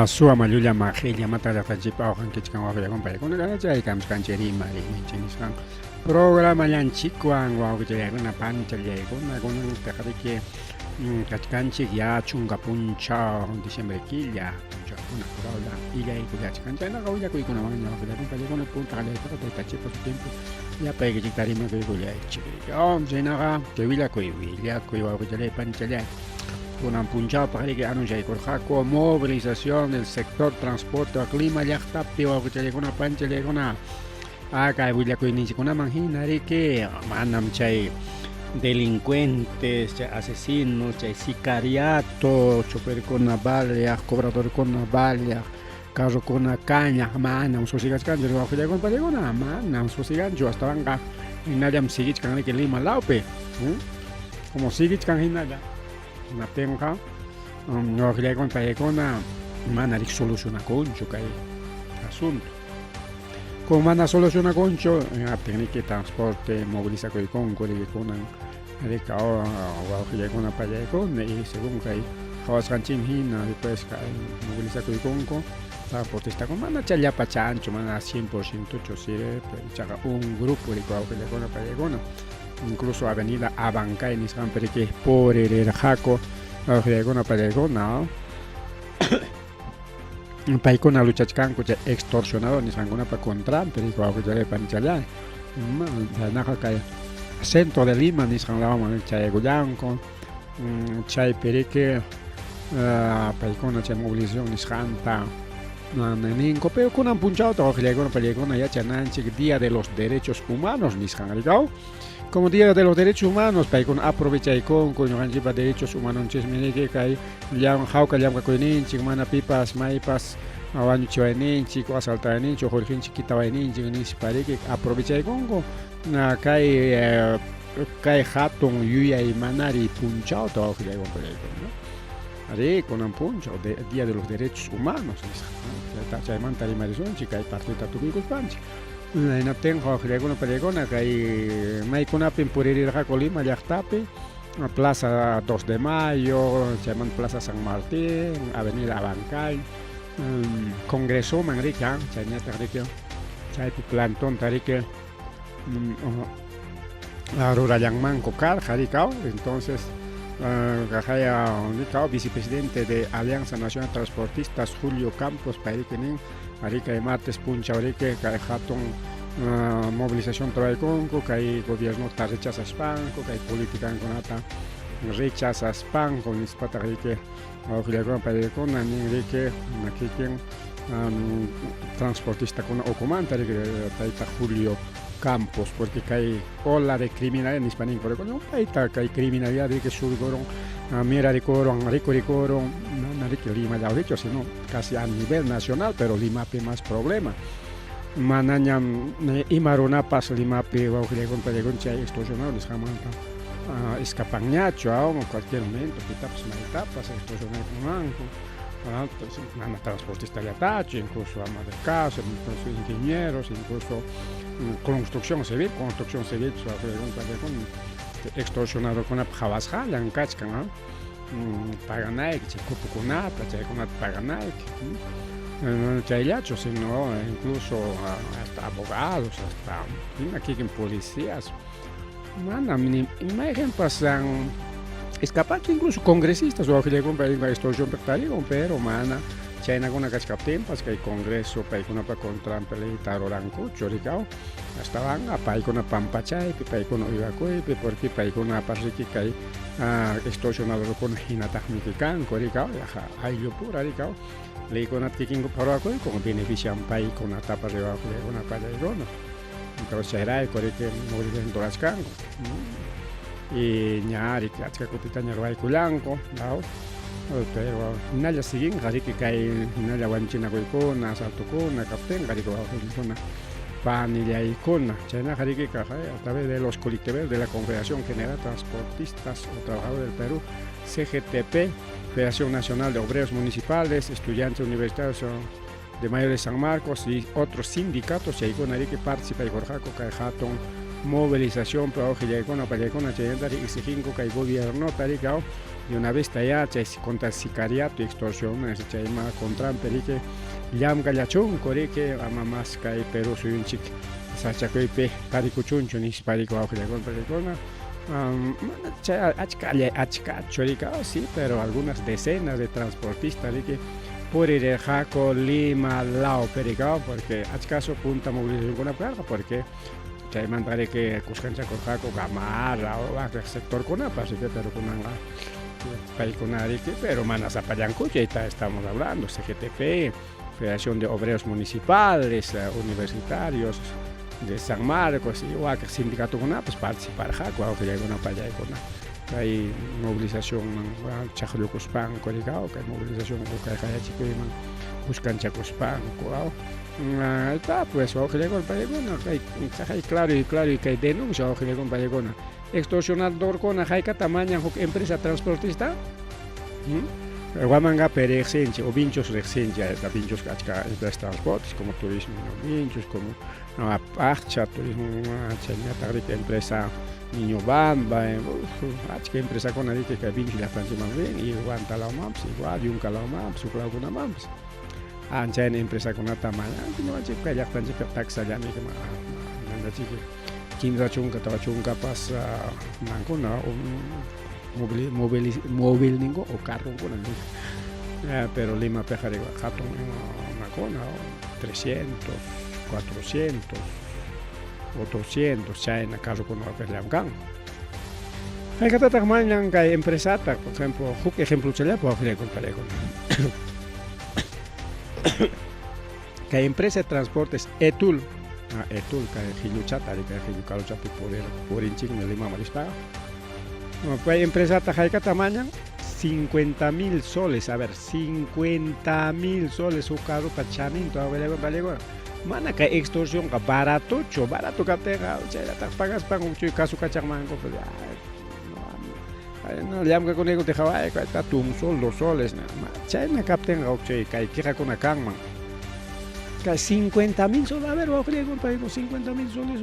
Ama suwa llulla maqilla mata llaqtanchikpa awqankichkan wawqillakuna paykuna kanachaykamchkanchik rimariyninchik nisqan programallanchikwan wawqichallaykuna panchallaykuna kunan taqriki kachkanchik ya chunka punchaw diciembre killa punchawkuna purawlla illaykullachkan chaynaqa willakuykunawanña wawqillakuna paykuna punta qallaytaqa taytachipa sutinpi llapaykichikta rimakuykullaychik chaynaqa chay willakuy willakuy wawqichalay panchallay Kunan punchawpaq riki anunciaykurqaku movilización del sector transporte Lima llaqtapi wawqichallaykuna panchallaykuna kay willakuyninchikkunaman hina riki manam chay delincuentes chay asesinos chay sicariato choferkuna baleaq cobradorkuna baleaq carrokuna kañaq manam susigachkanchu wawqillaykuna panchallaykuna manam susiganchu astawanqa hinallam siguichkan riki Lima lawpi como siguichkan hinalla hinaptinqa wawqillaykuna paykuna mana riki solucionakunchu kay asunto como mana solucionakunchu hinaptin riki transporte movilizakuykunku riki kunan riki wawqillaykuna pallaykuna y según kay qhawasqanchikmi hina después kay movilizakuykunku transportistakuna mana chayllapa chanchu mana 100% chu sirve pero ichaqa un grupo riki wawqillaykuna pallaykuna incluso avenida Abancay nisqanpi riki puririrqaku wawqillaykuna pallaykuna paykuna luchachkanku chay extorsionador nisqankunapa contranpi riki wawqichalay panichalay chaynaqa kay centro de Lima nisqan lawman chayaykullanku chaypi riki paykuna chay movilización nisqanta ninku pero kunan punchawta wawqillaykuna pallaykuna yachananchik día de los derechos humanos nisqan rikaw como día de los derechos humanos paykuna aprovechaykunku ñuqanchikpa derechos humanonchismi riki kay hawka llamk'akuyninchik mana pipas maypas wañuchiwayninchik o asaltawayninchik o qullqinchik kitawayninchik nispa riki aprovechaykunku kay kay hatun yuyay manari punchawta wawqillaykuna pallaykuna Arí, kunan punchaw Día de los Derechos Humanos nisqa chaymanta rimarisunchik kay partita tukuykuspanchik hinaptinqa wawqillaykuna pallaykuna kay maykunapim puririrqaku Lima llaqtapi Plaza 2 de Mayo chaymanta Plaza San Martín Avenida Abancay Congresoman riki chayñataq riki chaypi plantonta riki rurallanmanku karqa rikaw entonces kaqaya rikaw vicepresidente de Alianza Nacional Transportistas Julio Campos payriki nin rikay martes punchaw riki kay hatun movilización ruraykunku kay gobiernota rechazaspanku kay politicankunata rechazaspanku nispataq riki wawqillaykuna paykuna nin riki kikin transportistakuna ukumanta riki tayta Julio Campos porque kay ola de criminalidad nispa ninku payta kay criminalidad riki surkurun mirarikurun rikurikurun mana riki Lima llaqtapichu sino casi a nivel nacional pero Limapi más problema manañam ima runapas Limapi wawqillaykuna pallaykuna chay extorsionador nisqanmanta escapanñachu aún cualquier momento pitapas maytapas extorsionaykunmanku mana transportistallatachu incluso ama de casa incluso ingenieros incluso construcción civil construcción civil extorsionadorkunapa qhawasqallan kachkan paganayki chay cupokunata chaykunata paganayki chayllachu sino incluso hasta abogados hasta ima kikin policías manam ni mayqinpas escapanchu incluso congresistas wawqillaykunpa extorsionpi tarikun pero mana chaynakuna kachkaptinpas kay congreso paykunapa contranpi leyta rurankuchu rikaw astawanqa paykuna pampachaypi paykuna uywakuypi porque paykunapas riki kay extorsionadorkuna hinataqmi kanku rikaw yaqa ayllupura rikaw leykunata kikinkupa rurakuyku benefician paykunatapas wawqillaykuna pallaykuna entonces chayrayku riki movilización rurachkanku y ña riki achka kutitaña ruwaykullanku pero hinalla siguinqa riki kay hinalla wañuchinakuykuna asaltokuna kaptinqa riki wawqillaykuna panillaykuna chaynaqa riki a través de los colectiveros de la Confederación General Transportistas o Trabajadores del Perú CGTP Federación Nacional de Obreros Municipales Estudiantes Universitarios de Mayor de San Marcos y otros sindicatos chaykuna riki participaykurqaku kay hatun movilización wawqillaykuna pallaykuna chaymantari exiginku kay gobiernota riki de una vez ya chay contra sicariato y extorsión chayma contranpi riki llamkallachunku riki ama mas kay Perú suyunchik sachakuypi tarikuchunchu nispa riki wawqillaykuna pallaykuna. Chay achka achkachu riki, sí, pero algunas decenas de transportistas riki puririrqaku Lima lawpi riki, porque achkasu punta movilizacionkunapi karqa, porque chaymanta riki kuskanchakurqaku Gamarra o wakiq sectorkunapas riki, pero kunanqa paykuna riki, pero mana sapallankuchu, chayta estamos hablando, CGTP, Federación de Obreros Municipales, Universitarios de San Marcos y wakiq sindicatukunapas participarqaku wawqillaykuna pallaykuna kay movilizacionman chaqllukuspanku riki, kay movilización kay qayachikuyman kuskanchakuspanku. Está pues wawqillaykuna pallaykuna kay kay claro y claro y kay denuncia wawqillaykuna pallaykuna extorsionadorkuna haykata mañan huk empresa transportista. Huamanga riqsinchik o Vinchos riqsinchik, Vinchos achka empresas transportes como Turismo Vinchos, como Paqcha Turismo, chaynataq riki empresa Niño Bamba, achka empresakuna riki kay Vinchos llaqtanchikman rin y Huantalawmanpas igual, Yunkalawmanpas, huk lawkunamanpas. Chayna empresakunata mañanku ñuqanchik kay llaqtanchikpi taksallami mandachiki 30 40 pas nankuna móvil ninku o carronkuna, pero Limapiqa hatun nakuna 300, 400 o 200 chayna carrokuna llamkan. Haykatataq mañan kay empresata, por ejemplo, huk ejemplochallapi wawqillaykuna. Kay empresa de transportes Etul, Etul kay qilluchata kay qillu karuchapi purinchikmi Limaman rispaqa. Kay empresata haykata mañan 50,000 soles, a ver, 50,000 soles huk carropa chaninta wawqillaykuna. Mana kay extorsionqa baratochu, barato kaptinqa chaylataq pagaspan uchuy kasukachaqmanku pues no llamkakunayku dejawayku kayta un sol, 2 soles, chayna kaptinqa chay kay quejakuna kanman. Kay 50,000 soles, a ver wawqillaykuna paykuna 50,000 soles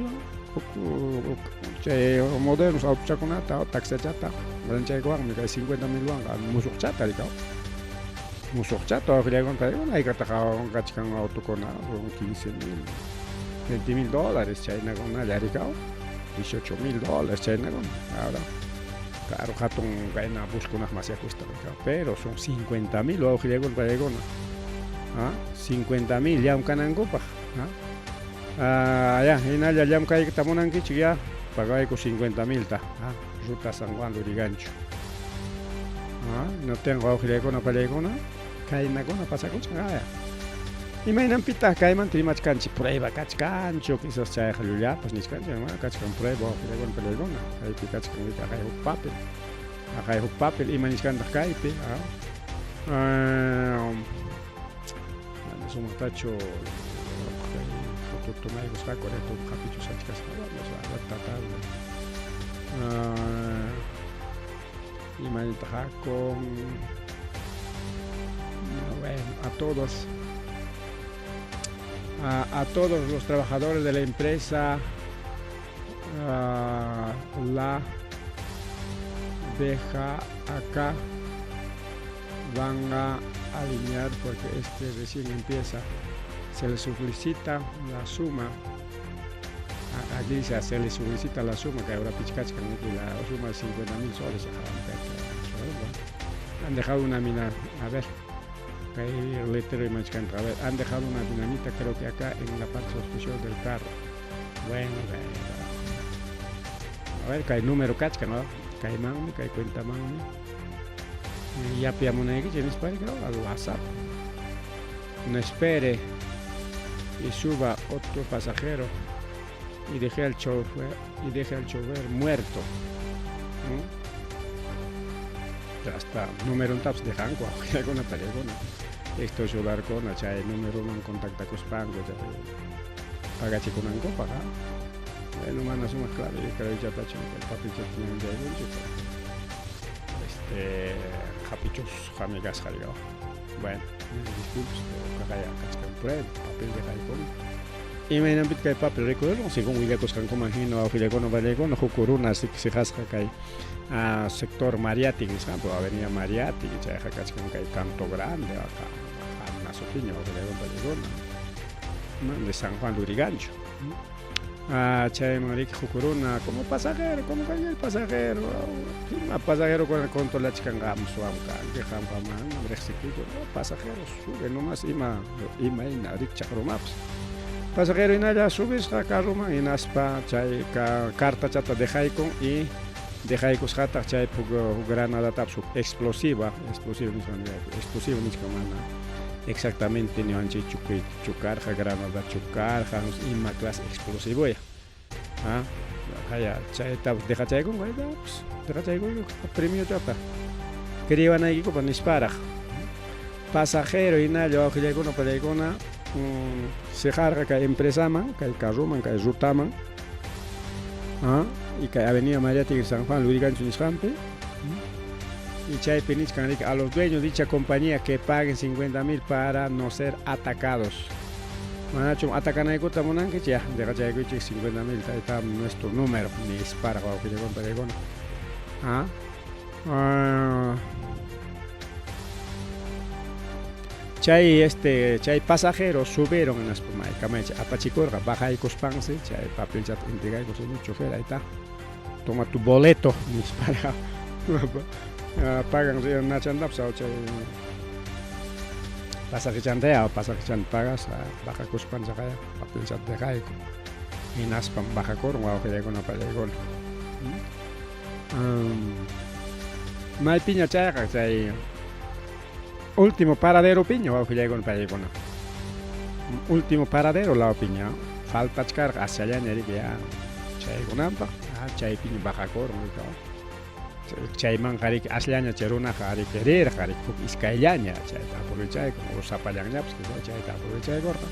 chay modernos autochakunata taxichata chaykuwanmi kay 50,000 wanqa musuqchata riki, musuqchata wawqillaykuna paykuna haykataq kachkan autokuna 15,000, 20,000 dólares chaynakunalla riki, 18,000 dólares chaynakuna. Ahora claro, hatun kayna buskunaq mas cuesta, pero son 50,000 wawqillaykuna paykuna, 50,000 llamkanankupaq. Ya hinalla llamkayta munankichik, ya pagayku 50,000 ta ruta San Juan Lurigancho. No tengo wawqillaykuna pallaykuna kaynakuna pasakuchkan. Imaynanpitaq kaymanta rimachkanchik prueba kachkanchu, quizás chayqa llullapas nichkanchik, mana kachkan prueba wawqillaykuna pallaykuna kaypi kachkan aqay huk papel, aqay huk papel ima nichkantaq kaypi. Mana sumaqtachu kay tomaykusqaku hapichus achkasqa, vamos a ver, tratar de imanitaq con bueno, a todos los trabajadores de la empresa la deja acá van a alinear porque este recién empieza, se le solicita la suma. Aquí dice se le solicita la suma que ahora pichkachkan la suma de 50,000 soles. Han dejado una mina, a ver, el letrero y a ver, han dejado una dinamita, creo que acá en la parte sospechosa del carro. Bueno, a ver, kay número kachkan, ¿no? Kaymanmi, kay cuentamanmi yapiamunaykichik nispa al WhatsApp. No espere y suba otro pasajero y deje al chofer y deje al chofer muerto. Hasta número taps dejanku wawqillaykuna pallaykuna extorsionarkuna chay numeroman contactakuspanku chay pagachikunankupaq. Bueno, mana sumaq claro, yo creo chatachu papelchata ñawichaykunchik este hapichus qami kasqa. Bueno, disculpes, pero kaqaya kachkan prueba, papel dejaykuna. Imaynanpitaq kay papel rikurirqun? Según willakusqankuman hina wawqillaykuna pallaykuna huk runa siqasqa kay sector Mariátegui nisqanpi, avenida Mariátegui, chayqa kachkan kay Canto Grande, qamna sutiña wawqillaykuna pallaykuna, de San Juan Lurigancho. Chayman riki huk runa como pasajero, como cualquier pasajero, ima pasajero controlachkan qam suwam kanki, qamqa manam riqsikichu, pasajero sube nomás ima imayna rikchaq runapas. Pasajero hinalla subisqa carroman hinaspa chay cartachata dejaykun y dejaykusqataq chay huk granadatapas huk explosiva, explosivo nisqan explosivo nichkan mana exactamente niwanchikchu chukarqa granada chukarqa ima clase explosivoya. Ah, haya chayta dejachaykunku pues dejachaykunku premiochata creewanaykikupaq nisparaq. Pasajero hinalla wawqillaykuna pallaykuna siqarqa kay empresaman, kay carroman, kay rutaman, ah, y kay avenida Mariátegui San Juan Lurigancho nisqanpi. Y chaypi nichkan riki a los dueños dicha compañía que paguen 50 mil para no ser atacados. Manachum atacanaykuta munankichik, ya, dejachaykuchik 50 mil, ahí está nuestro número, nisparaq wawqillaykuna pallaykuna. Ah, ah, chay este chay pasajero subieron hinaspa maykamaychi apachikurqa bajaykuspansi chay papelchata entregayku señor chofer ahí está toma tu boleto nisparaq pagan nachantapas chay pasajechantaya pasajechanta pagas bajakuspanchaqaya papelchata dejayku hinaspam bajakurun wawqillaykuna pallaykuna. Maypiña chayqa chay último paradero piña wawqillaykuna pallaykuna, último paradero lawpiña faltachkarqa ashallaña riki ya chaykunanpaq, chaypiña bajakurun chaymanqa riki asllaña chay runaqa riki rirqa riki huk iskayllaña chayta aprovechayku o sapallanñapas quizá chayta aprovechaykurqa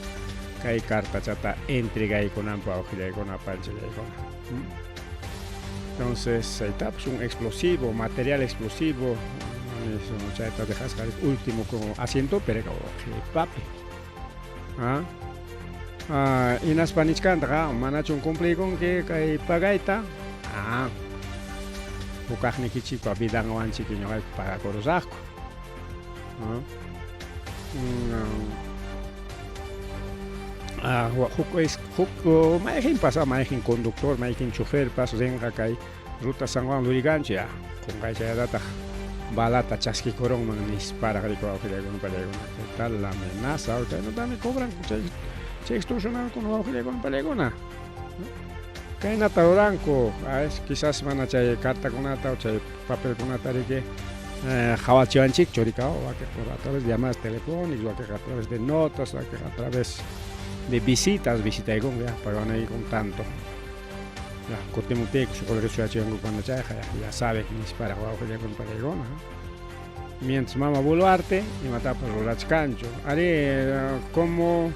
kay cartachata entregaykunanpaq wawqillaykuna panchallaykuna. Entonces chaytapas un explosivo, material explosivo chayta dejasqa último asientopi riki qhipapi. Ah, hinaspa nichkantaq manachum cumpliykunki kay pagayta, ah, hukaqnikichikpa vidanwanchik ñuqayku pagakurusaqku. Huk huk mayqinpas mayqin conductor, mayqin choferpas rinqa kay ruta San Juan Lurigancho ya qunqaychallatataq balata chaskikurunman nisparaq riki wawqillaykuna pallaykuna. ¿Qué tal la amenaza? Chaynatami cobran chay chay extorsionankuna wawqillaykuna pallaykuna. Kaynata ruranku, quizás mana chay cartakunata o chay papelkunata riki qawachiwanchikchu riki wakinqa a través de llamadas telefónicas, wakinqa a través de notas, wakinqa a través de visitas, visitaykunku ya paganaykun tanto. Ya kutimuptiyku qullqi suyachiwanku chayqa ya, ya saben nisparaq wawqillaykuna pallaykuna. Mientras mama Boluarte imatapas rurachkanchu. Ari como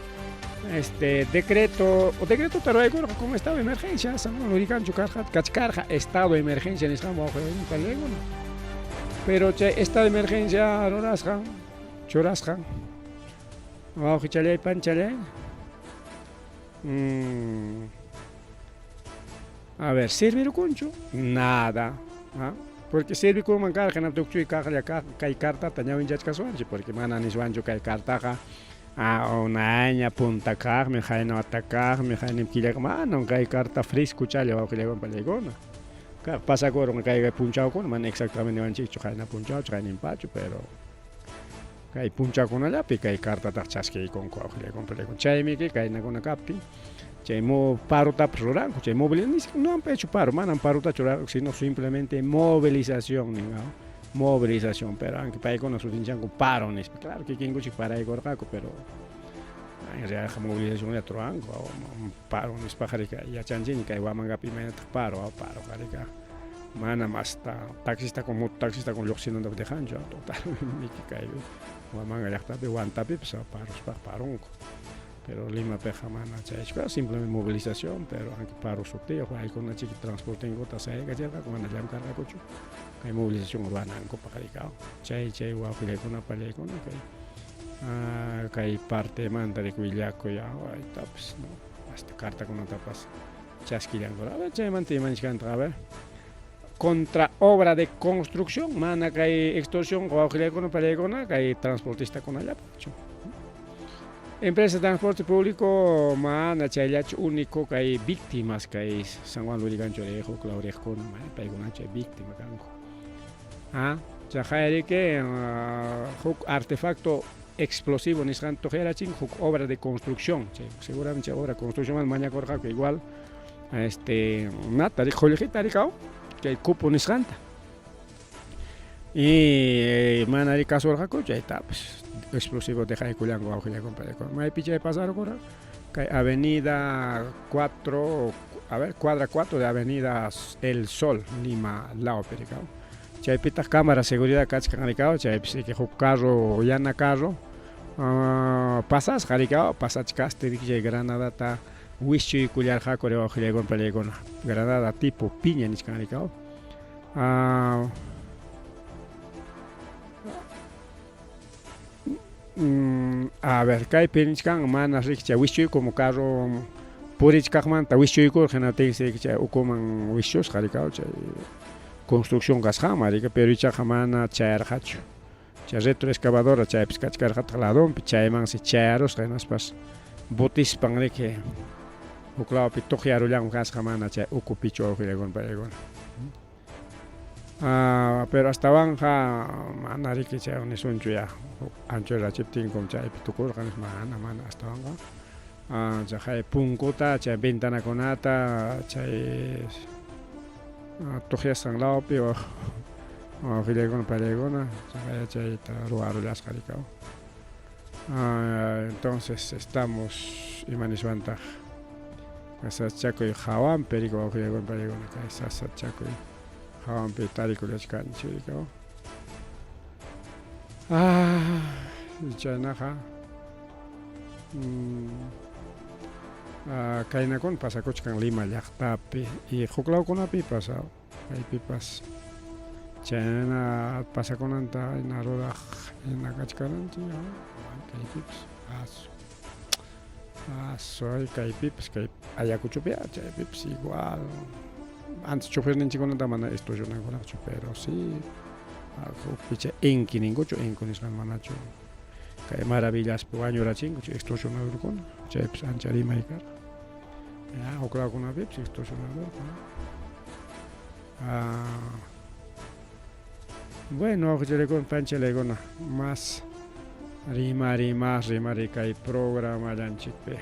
este decreto o decretota ruraykurqa como estado de emergencia, San Juan Lurigancho karqa kachkarqa estado de emergencia nisqan wawqillaykuna pallaykuna. Pero chay estado de emergencia rurasqan, churasqan wawqichallay panchallay. A ver, ¿servirukunchu? Nada. ¿Ah? Porque servikunman karqa hinaptin tukchuy kaqlla kay cartata ñawinchachkasuwanchik, porque mana niswanchu kay cartaqa unayña punta kaqmi, qayna wata kaqmi, qayna killa manam kay carta frescochalla wawqillaykuna pallaykuna. Kaq pasakurun kay punchawkuna, mana exactamente niwanchikchu qayna punchawchu, qayninpachu, pero kay punchawkunallapi kay cartataq chaskiykunku wawqillaykuna pallaykuna. Chaymiki kaynakuna kaptin chay parotapas ruranku, chay movilización, no han hecho paro, manam parotachu ruranku, sino simplemente movilización nin, movilización, pero aunque paykuna sutinchanku paro nispa, claro kikinkuchik paraykurqaku, pero en realidad movilizacionllata ruranku, paro nispaqa riki yachanchikña kay Huamangapi imaynataq paro, paro riki manam hasta taxistakuna moto taxistakuna lluqsinanta dejanchu, total miki kay Huamanga llaqtapi Huantapipas parospaqa parunku. Pero Limapiqa mana chaychu, simplemente movilización, pero aunque paro sutiyuq paykuna chiki transportinkuta sayaykachirqaku, mana llamkarqakuchu kay movilización ruranankupaq riki chay chay wawqillaykuna pallaykuna kay kay partemanta riki willakuy aytapas, no. Hasta cartakunatapas chaskillankuraq. A ver, chaymanta imanchikantaq, a ver. Contra obra de construcción, mana kay extorsión wawqillaykuna pallaykuna kay transportistakunallapaqchu. Empresa de transporte público mana chayllachu único kay víctimas kay San Juan Lurigancho riq huk law riqkuna mana paykuna chay víctima kanku. Ah, chaqayriki huk artefacto explosivo nisqan tuqyarachin huk obra de construcción chay seguramente chay obra construcción mañakurqaku igual este nata qullqita rikaw chay cupo nisqanta y mana ri kasurqaku chaytapas explosivo dejaykullanku wawqillakuna paykuna maypi chay pasarqura kay avenida 4 a ver cuadra 4 de avenida El Sol Lima lawpi rikaw chaypitaq cámara seguridad kachkan rikaw chaypis riki huk carro yana carro pasasqa rikaw pasachkasti riki chay granadata wischuykullarqaku ri wawqillaykuna pallaykuna granada tipo piña nichkan rikaw a ver kaypi nichkan mana riki chay wischuy como carro purichkaqmanta wischuykurqa hinaptinsi riki chay ukuman wischusqa rikaw chay construcción kasqanman riki pero ichaqa mana chayarqachu chay retroexcavadora chaypis kachkarqataq ladonpi chaymansi chayarusqa hinaspas botispan riki huk lawpi tuqyarullanman kasqa mana chay ukupichu wawqillaykuna paykuna. Ah, pero astawanqa mana riki chay nisunchu ya ancho rachiptinkum chaypi tukurqa nispa mana mana astawanqa ah, chaqay punkuta chay ventanakunata chay ah, tuqyasqan lawpi wawqillaykuna pallaykuna chaqay chayta ruwarullasqa rikaw. Ah, entonces estamos ima niswantaq sasachakuy hawanpi riki wawqillaykuna pallaykuna kay sasachakuy hawanpi tarikullachkanchik riki. Ah, chaynaqa ah, kaynakuna pasakuchkan Lima llaqtapi y huk lawkunapipas kaypipas chayna pasakunanta hina ruraq hina kachkaranchik kaypipas asu asu ay kaypipas kay Ayacuchopi chaypipas igual antes choferninchikkunata mana extorsionankuraqchu pero sí hukpi chay inki ninkuchu inku nisqan manachu kay maravillaspi wañurachinku chay extorsionadorkuna chaypis ancha rimay karqa ya huk lawkunapipas extorsionadorkuna. Ah, bueno, wawqichaykuna panchalaykuna más rimari más rimari kay programallanchikpi.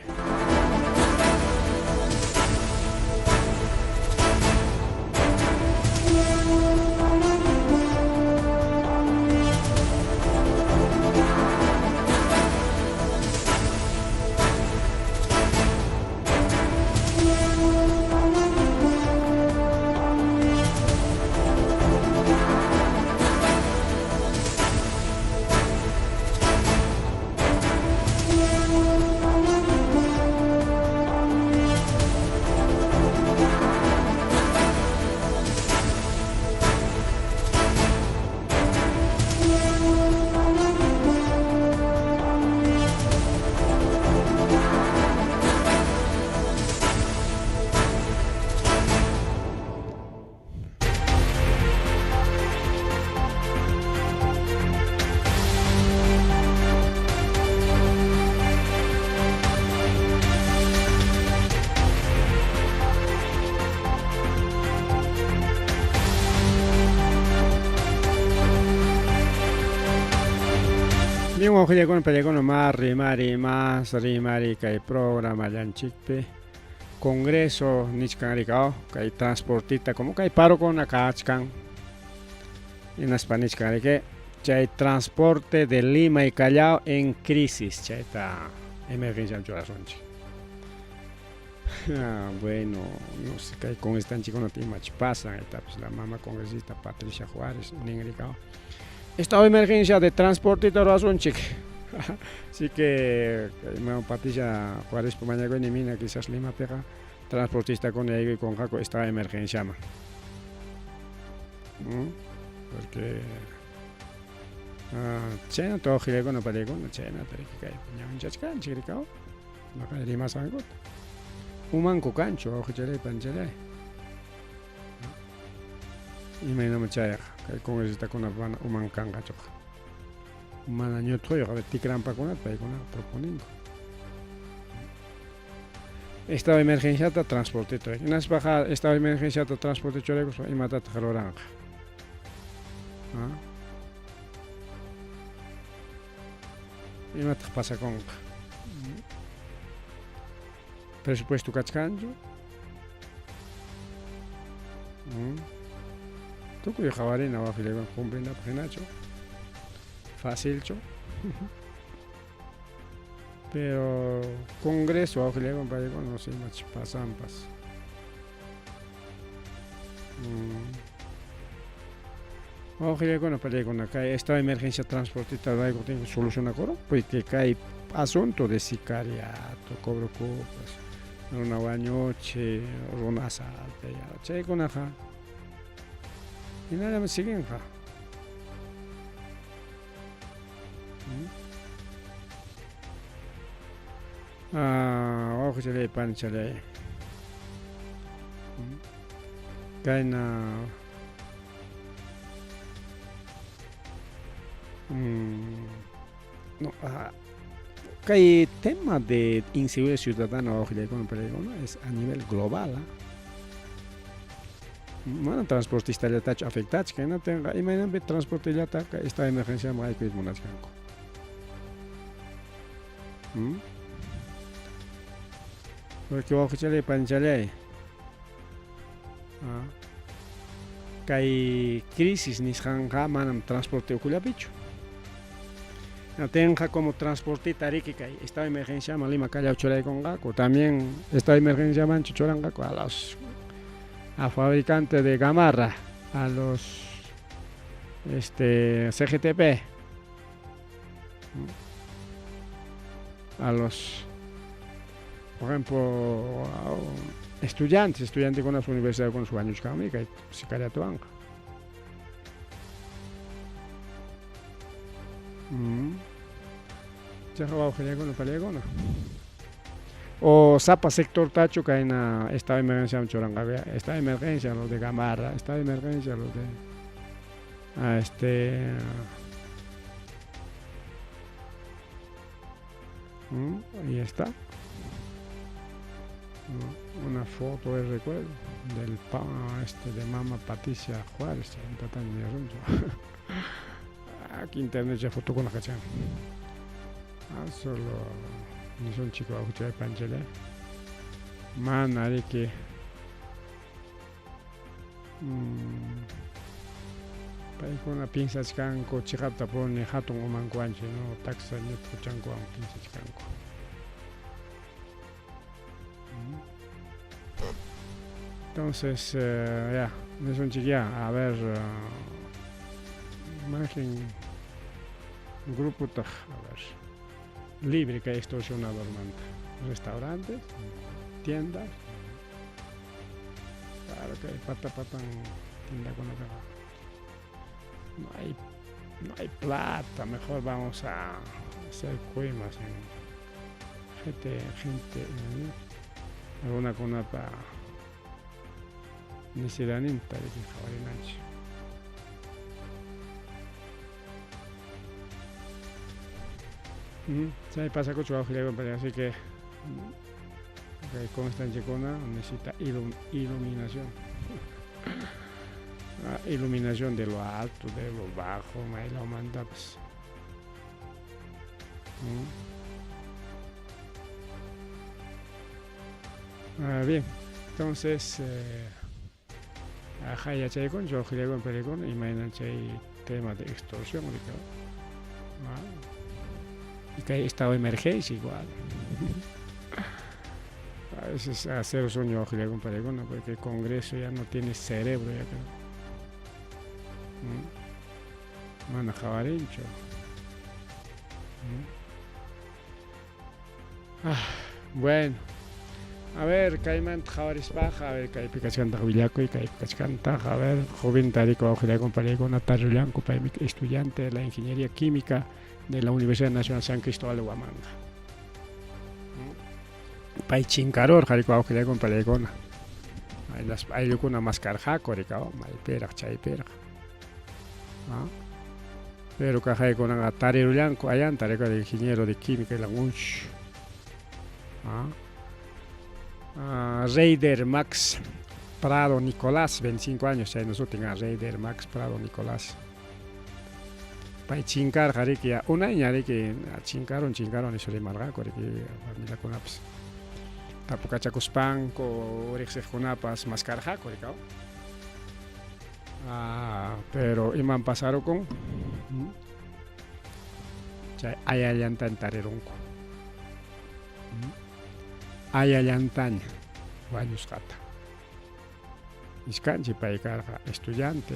Bien, wawqillaykuna pallaykuna más rimari más rimari kay programallanchikpi Congreso nichkan rikaw kay transportita como kay parokuna kachkan hinaspa nichkan riki chay transporte de Lima y Callao en crisis chayta emergencia churasunchik. Ah, bueno, no sé kay congresistanchikkunata imach pasan etapas la mama congresista Patricia Juárez nin rikaw estado de emergencia de transportita ruwasunchik. Así que mama Patricia Juárezpa mañakuynin mina quizás Limapiqa transportistakuna yaykuykunqaku estado de emergenciaman. ¿Mm? Porque ah, chaynata wawqillaykuna pallaykuna chaynata riki kaypi ñawinchachkanchik rikaw rimasqankuta. Umanku kanchu wawqichalay panichalay? Imaynam chayqa kay congresitakunapa mana uman kanqachuqa. Mana ñutquyuq tikrampakunata paykunaqa proponinku. Estado de emergenciata transporteta. Hinaspaqa estado de emergenciata transporte churaykuspa imatataq ruranqa? Imataq pasakunqa? Presupuesto kachkanchu? Tukuy qawarina wawqillaywan cumplinapaq hinachu? Facilchu? Pero Congreso wawqillaywan paykuna no sé imachus pasanpas. Wawqillaykuna palaykuna kay estado de emergencia transportita ruraykuptinku solucionakurun porque kay asunto de sicariato, cobro cuotas, runa wañuchi, runa asalta, chaykunaqa hinallam siguinqa. Ah, wawqichalay panichalay. Kayna no, ah, kay tema de inseguridad ciudadana wawqillaykuna palaykuna es a nivel global. ¿Ah? Mana transportistallatachu afectachkan, hinaptinqa imaynanpi transportellataqa estado de emergenciaman haykuyta munachkanku. Porque wawqichalay panichalay ah, kay crisis nisqanqa manam transporte ukullapichu. Tenqa como transportita riki kay estado de emergenciaman Lima Callao churaykunqaku, también estado de emergenciamanchu churanqaku a los a fabricante de gamarra, a los este CGTP, a los por ejemplo estudiantes, estudiantekuna universidadkuna wañuchkanmi kay sicariatowanqa. Chayqa wawqillaykuna palaykuna. O sapa sectortachu kayna estado de emergenciaman churanqaku ya, estado de emergencia lo de Gamarra, estado de emergencia lo de a este ahí está. Una foto de recuerdo del pa, este de mama Patricia Juárez, Aquí internet ya foto con la cachan. Ah, solo nisunchik wawqichay panchalay. Mana riki paykuna piensachkanku chiqaptapuni hatun umankuwanchik no taksa ñutquchankuwan piensachkanku. Entonces, ya, nisunchik ya, a ver, mayqin grupotaq, a ver, libre kay extorsionadormanta, restaurantes, tiendas, claro kay pata patan tiendakunapiqa no hay plata, mejor vamos a hacer coimas en gente, gente, runakunapa necesidadninta riki qhawarinanchik. Chay pasakuchu wawqillaywan, así que kay constanchikuna necesita iluminación. Iluminación de lo alto, de lo bajo, maylawmantapas. Ah, bien, entonces aja yachaykunchik wawqillaywan palaykuna imayna chay tema de extorsión y kay estado de emergencia igual. A veces hacer sueño wawqillaywan palaykuna porque el Congreso ya no tiene cerebro ya creo. Mana qhawarinchu. Ah, bueno. A ver, kaymanta qhawarispaqa, a ver, kaypi kachkantaq willakuy, kaypi kachkantaq, a ver, joven tariko wawqillaykuna palaykuna tarrullanku, paymi estudiante de la Ingeniería Química de la Universidad Nacional San Cristóbal de Huamanga. Pay chinkarurqa riki wawqillaykuna palaykuna. Hinaspa ayllukuna maskarqaku riki maypiraq chaypiraq. Pero kaqaykunaqa tarirullanku ayanta riki ingeniero de química y la unch. Reider Max Prado Nicolás, 25 años, chayna sutin, Reider Max Prado Nicolás. Pay chinkarqa riki unayña riki chinkarun chinkarun nispa rimarqaku riki familiakunapas. Tapukachakuspanku riqsiqkunapas maskarqaku riki. Pero imam pasarukun? Chay ayallantaña tarirunku. Ayallantaña wañusqata. Iskanchik pay karqa estudiante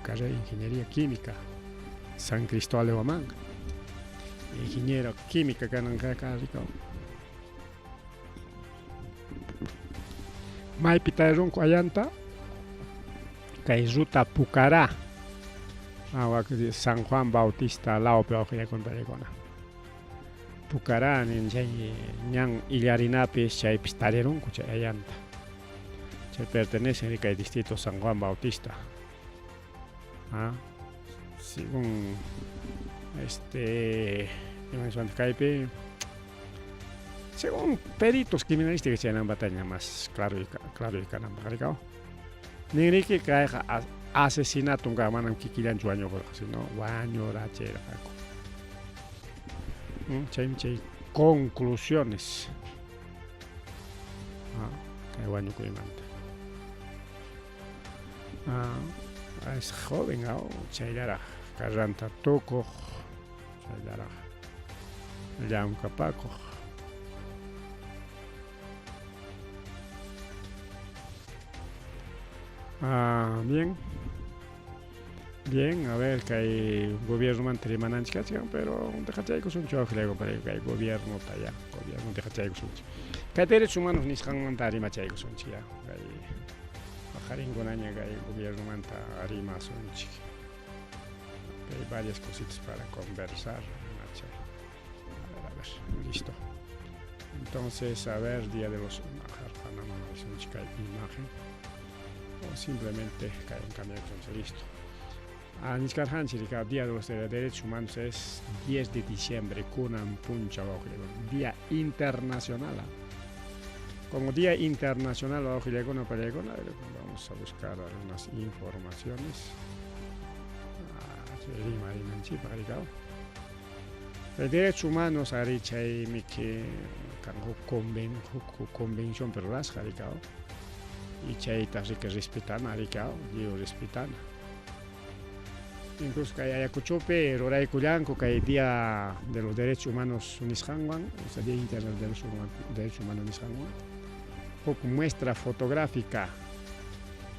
carrera de ingeniería química San Cristóbal de Huamanga. Ingeniero química kanan karqa riki. Maypi tarirunku ayanta? Kay ruta Pucará. San Juan Bautista lawpi wawqillaykuna paykuna. Pucará nin chay ñan illarinapis chaypis tarirunku chay ayanta. Chay pertenecen kay distrito San Juan Bautista. Según este kaypi según peritos criminalísticos chaynamanta más claro y claro y kananpaq rikaw. Ninriki kayqa asesinato manam kikillanchu wañukurqa sino wañurachirqaku. Chaymi chay conclusiones kay wañukuymanta. Es joven chayllaraq carranta tukuq, chayllaraq llamkapakuq. Bien. Bien, a ver, kay gobiernomanta rimananchik kachkan, pero deqachaykusunchik wawqillayku kay gobiernota ya, gobierno deqachaykusunchik. Kay derechos humanos nisqanmanta rimachaykusunchik ya, kay paqarinkunaña kay gobiernomanta rimasunchik. Hay varias cositas para conversar. A ver, listo. Entonces, a ver, día de los kay imagen o simplemente cambiar listo. Nichkarqanchik Día de los Derechos Humanos es 10 de diciembre, kunan punchaw, Día Internacional. Como Día Internacional, vamos a buscar algunas informaciones. Derechos humanos ari chaymiki kan huk convención pero rurasqa rikaw y chayta riki respetana rikaw lliw respetana. Incluso kay Ayacuchopi ruraykullanku kay Día de los Derechos Humanos nisqanwan, o sea, Día Internacional de los Derechos Humanos nisqanwan, huk muestra fotográfica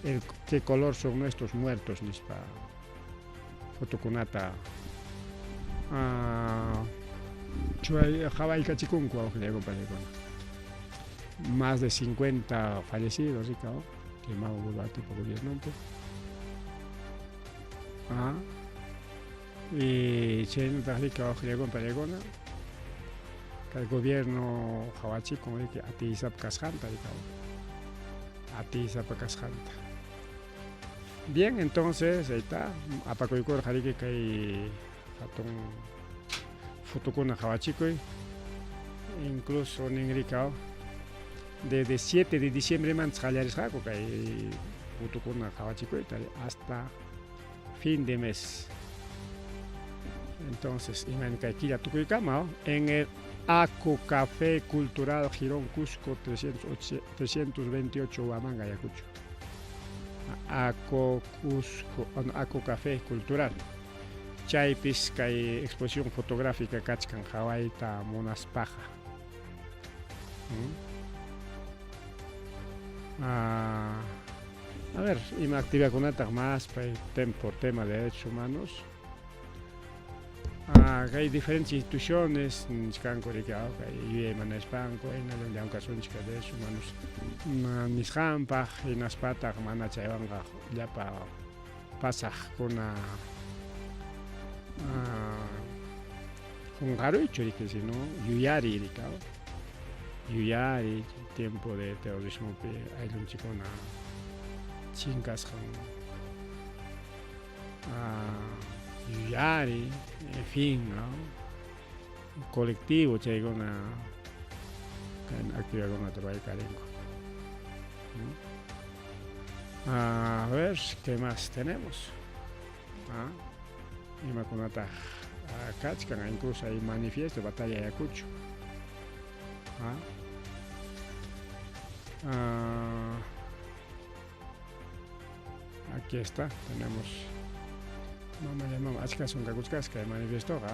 el qué color son nuestros muertos nispa fotokunata qhawaykachikunku wawqillaykuna. Más de 50 fallecidos rikaw chay Mama Boluartepa gobiernonpi. Y chaynataq riki wawqillaykuna pallaykuna kay gobierno qhawachikun riki atiysapa kasqanta rikaw atiysapa kasqanta. Bien, entonces ahí está, apakuykurqa riki kay hatun fotokuna qhawachikuy, incluso nin rikaw desde 7 de diciembre manta qallarisqaku kay fotokuna qhawachikuyta hasta fin de mes. Entonces, imayna kay killa tukuykama en el Aco Café Cultural Girón Cusco 328 Huamanga, Ayacucho. Aco Cusco, Aco Café Cultural. Chaypis kay exposición fotográfica kachkan qhawayta munaspaqa. A ver, ima actividadkunataq más pay por tema de derechos humanos. Hay diferentes instituciones nichkanku riki kay yuyaymanaspanku hinalla llamkasunchik derechos humanos nisqanpaq hinaspataq mana chaywanqa llapa pasaqkuna qunqaruychu riki sino yuyariy riki. Yuyari tiempo de terrorismopi ayllunchikkuna chinkasqan yuyari, en fin, ¿no? Colectivo chaykuna kay actividadkunata ruraykarinku. A ver, ¿qué más tenemos? ¿Ah? Imakunataq kachkan, incluso hay manifiesto Batalla Ayacucho. ¿Ah? Aquí está, tenemos mama llamamos achka sunkakuchkasqa manifiestoqa,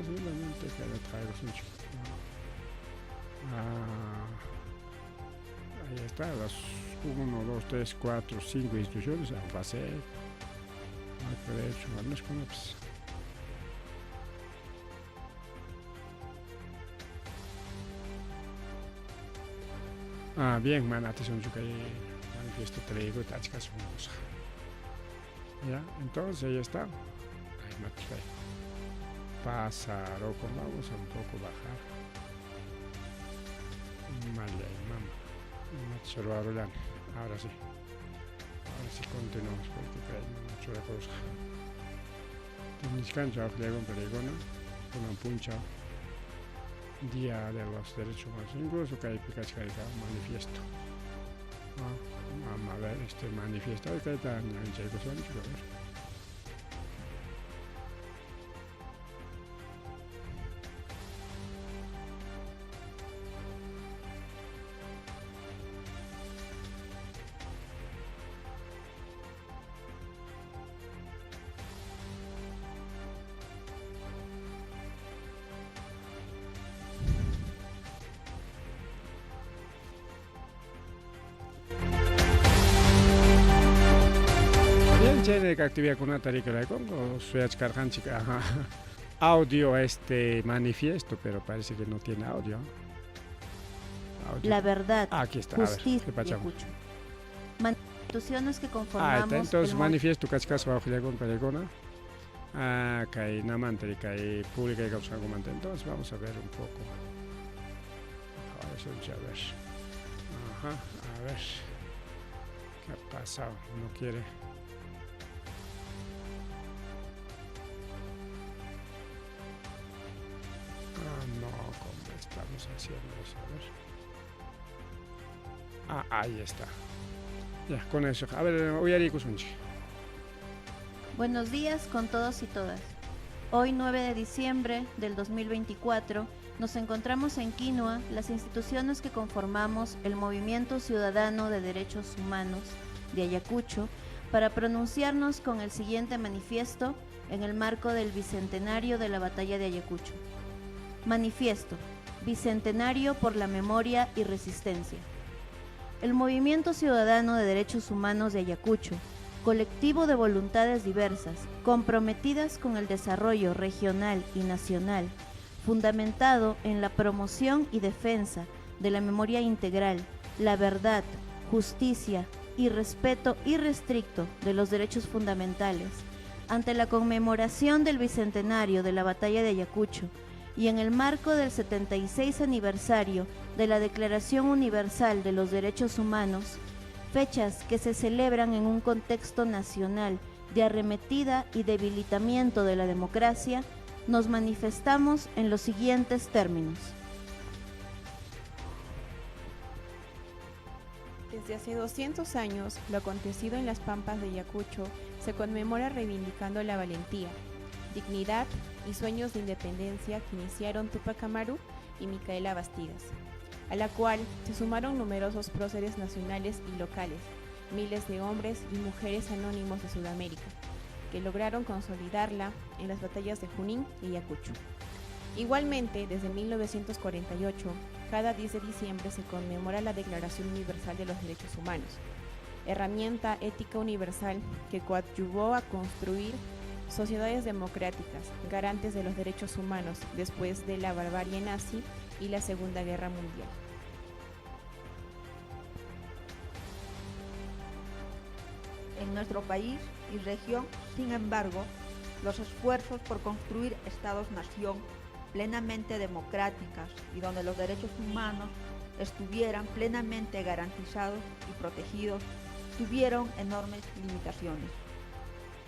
simplemente que ahí está, las 1, 2, 3, 4, 5 instituciones, ANFASEP, de hecho, pues. Bien, mana atisunchu kay manifiesto traigo achka sunkusqa. Ya, entonces ahí está. Ay, maticay. Pasaroco, vamos a un poco bajar. Malla y mama. Ahora sí. Ahora sí continuamos porque kay mana churakurusqa. Tiniskanchu aqllaykun paykuna, kunan punchaw Día de los Derechos Humanos. Incluso kaypi kachkarika manifiesto. Vamos a ver este manifiesto. Kayta ñawinchaykusunchik, a ver. Bien, chay actividadkunata rikuraykunku, suyachkarqanchik, ajá, audio a este manifiesto, pero parece que no tiene audio. Audio. La verdad, Aquí está, a ver, justicia, ¿qué pachamos? Ayacucho. Instituciones que Ah, está, conformamos entonces el manifiesto kachkasqa wawqillaykuna paykuna. Kay namanta kay pública kawsaqkumanta. Entonces vamos a ver un poco. A ver. Ajá, a ver. ¿Qué ha pasado? No quiere. Ah, no, ¿cómo estamos haciendo eso? A ver. Ah, ahí está. Ya, con eso. A ver, uyariykusunchik. Buenos días con todos y todas. Hoy, 9 de diciembre del 2024, nos encontramos en Quinua, las instituciones que conformamos el Movimiento Ciudadano de Derechos Humanos de Ayacucho, para pronunciarnos con el siguiente manifiesto en el marco del Bicentenario de la Batalla de Ayacucho. Manifiesto, Bicentenario por la Memoria y Resistencia. El Movimiento Ciudadano de Derechos Humanos de Ayacucho, colectivo de voluntades diversas, comprometidas con el desarrollo regional y nacional, fundamentado en la promoción y defensa de la memoria integral, la verdad, justicia y respeto irrestricto de los derechos fundamentales, ante la conmemoración del Bicentenario de la Batalla de Ayacucho y en el marco del 76 aniversario de la Declaración Universal de los Derechos Humanos, fechas que se celebran en un contexto nacional de arremetida y debilitamiento de la democracia, nos manifestamos en los siguientes términos. Desde hace 200 años, lo acontecido en las Pampas de Ayacucho se conmemora reivindicando la valentía, dignidad y sueños de independencia que iniciaron Túpac Amaru y Micaela Bastidas, a la cual se sumaron numerosos próceres nacionales y locales, miles de hombres y mujeres anónimos de Sudamérica, que lograron consolidarla en las batallas de Junín y Ayacucho. Igualmente, desde 1948, cada 10 de diciembre se conmemora la Declaración Universal de los Derechos Humanos, herramienta ética universal que coadyuvó a construir sociedades democráticas, garantes de los derechos humanos después de la barbarie nazi y la Segunda Guerra Mundial. En nuestro país y región, sin embargo, los esfuerzos por construir estados-nación plenamente democráticas y donde los derechos humanos estuvieran plenamente garantizados y protegidos tuvieron enormes limitaciones.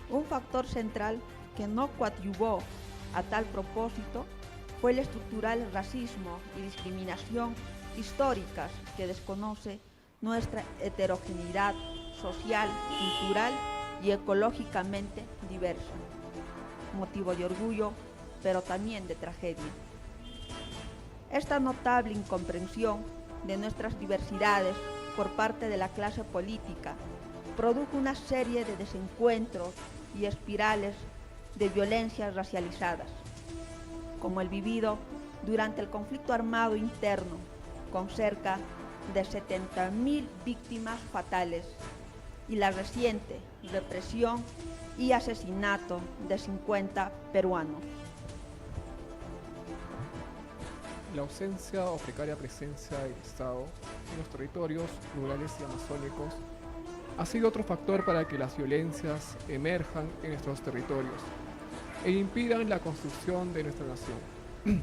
Un factor central que no coadyuvó a tal propósito fue el estructural racismo y discriminación históricas que desconoce nuestra heterogeneidad social, cultural y ecológicamente diversa. Motivo de orgullo, pero también de tragedia. Esta notable incomprensión de nuestras diversidades por parte de la clase política produjo una serie de desencuentros y espirales de violencias racializadas, como el vivido durante el conflicto armado interno, con cerca de 70.000 víctimas fatales, y la reciente represión y asesinato de 50 peruanos. La ausencia o precaria presencia del Estado en los territorios rurales y amazónicos ha sido otro factor para que las violencias emerjan en nuestros territorios e impidan la construcción de nuestra nación.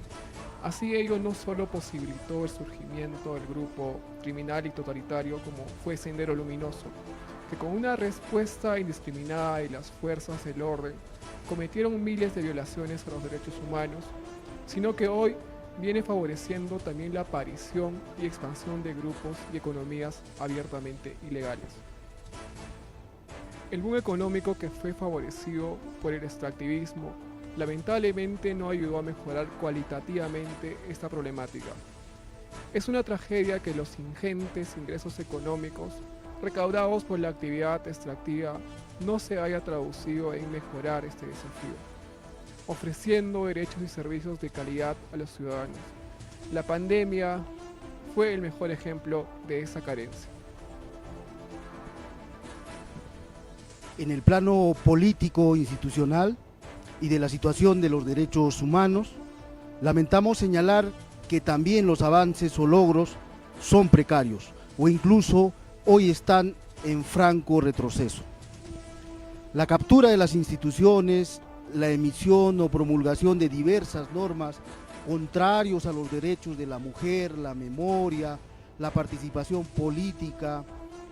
Así ello no solo posibilitó el surgimiento del grupo criminal y totalitario como fue Sendero Luminoso, que con una respuesta indiscriminada de las fuerzas del orden cometieron miles de violaciones a los derechos humanos, sino que hoy viene favoreciendo también la aparición y expansión de grupos y economías abiertamente ilegales. El boom económico que fue favorecido por el extractivismo lamentablemente no ayudó a mejorar cualitativamente esta problemática. Es una tragedia que los ingentes ingresos económicos recaudados por la actividad extractiva no se haya traducido en mejorar este desafío, ofreciendo derechos y servicios de calidad a los ciudadanos. La pandemia fue el mejor ejemplo de esa carencia. En el plano político institucional y de la situación de los derechos humanos, lamentamos señalar que también los avances o logros son precarios o incluso hoy están en franco retroceso. La captura de las instituciones, la emisión o promulgación de diversas normas contrarios a los derechos de la mujer, la memoria, la participación política,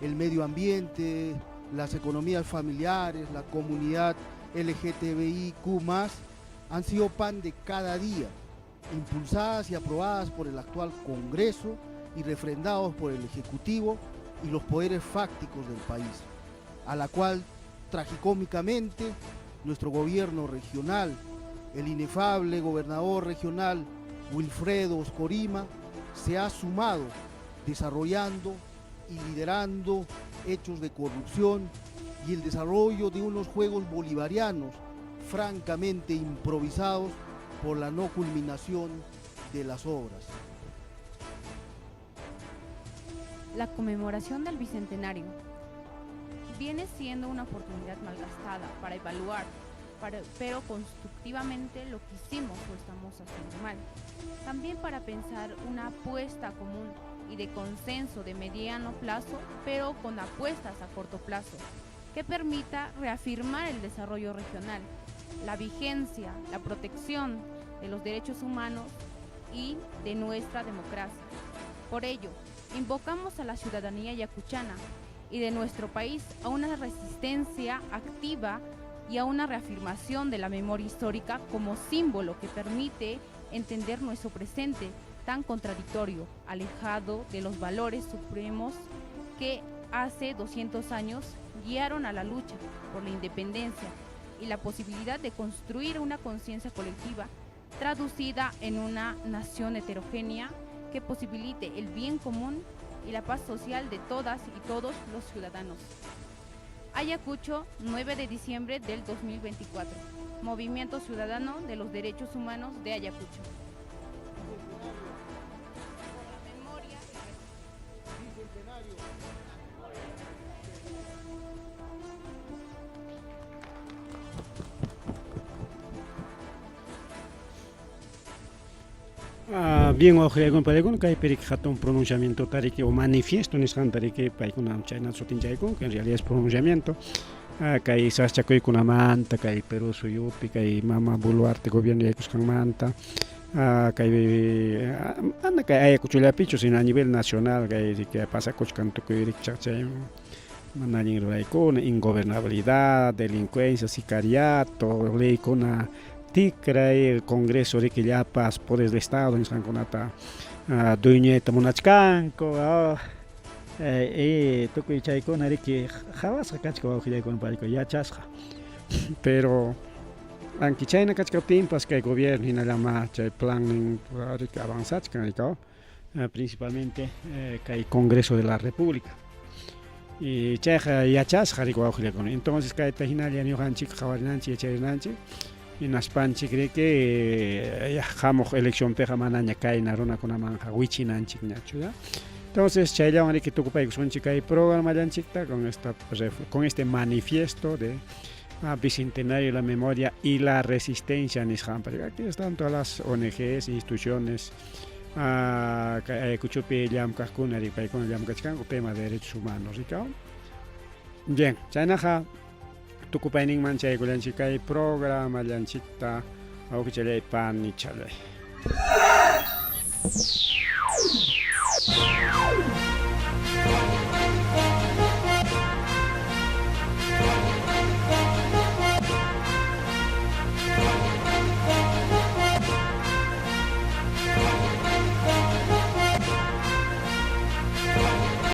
el medio ambiente, las economías familiares, la comunidad LGTBIQ+, han sido pan de cada día, impulsadas y aprobadas por el actual Congreso y refrendados por el Ejecutivo y los poderes fácticos del país, a la cual tragicómicamente nuestro gobierno regional, el inefable gobernador regional Wilfredo Oscorima, se ha sumado desarrollando y liderando hechos de corrupción y el desarrollo de unos juegos bolivarianos francamente improvisados por la no culminación de las obras. La conmemoración del Bicentenario viene siendo una oportunidad malgastada para evaluar, pero constructivamente, lo que hicimos o estamos haciendo mal. También para pensar una apuesta común y de consenso de mediano plazo, pero con apuestas a corto plazo, que permita reafirmar el desarrollo regional, la vigencia, la protección de los derechos humanos y de nuestra democracia. Por ello, invocamos a la ciudadanía ayacuchana y de nuestro país a una resistencia activa y a una reafirmación de la memoria histórica como símbolo que permite entender nuestro presente tan contradictorio, alejado de los valores supremos que hace 200 años guiaron a la lucha por la independencia y la posibilidad de construir una conciencia colectiva traducida en una nación heterogénea que posibilite el bien común y la paz social de todas y todos los ciudadanos. Ayacucho, 9 de diciembre del 2024. Movimiento Ciudadano de los Derechos Humanos de Ayacucho. Por la memoria y Bien, wawqillaykuna, kaypi riki hatun pronunciamiento tariki o manifiesto nisqanta riki paykuna chayna sutinchayku, que en realidad es pronunciamiento, kay sasachakuykunamanta, kay Perú suyupi, kay mama Boluarte gobierno yaykusqanmanta. Kay mana kay Ayacuchollapichu, sino a nivel nacional kay riki pasakuchkan tukuy rikchaq chay mana allin ruraykuna, ingobernabilidad, delincuencia, sicariato, leykuna tikray, Congreso riki llapas poderes del Estado nisqankunata dueñoyta munachkanku, tukuy chaykuna riki qhawasqa kachkan wawqillaykuna paykuna yachasqa. Pero aunque chayna kachkaptinpas kay gobierno hinallama chay plannin riki avanzachkan rikaw, principalmente kay Congreso de la República. Y chayqa yachasqa riki wawqillaykuna. Entonces kayta hinalla ñuqanchik qhawarinanchik, yacharinanchik, hinaspanchik riki hamuq eleccionpiqa manaña kayna runakunamanqa wichinanchikñachu, ya. Entonces chayllawan riki tukupaykusunchik kay programallanchikta con esta con este manifiesto de Bicentenario de la Memoria y la Resistencia nisqanpa. Aquí están todas las ONGs, instituciones, kay Ayacuchopi llamkaqkuna riki paykuna llamkachkanku tema de derechos humanos, rikaw. Bien, chaynaqa tukupayninman chaykullanchik kay programallanchikta, wawqichalay panichalay.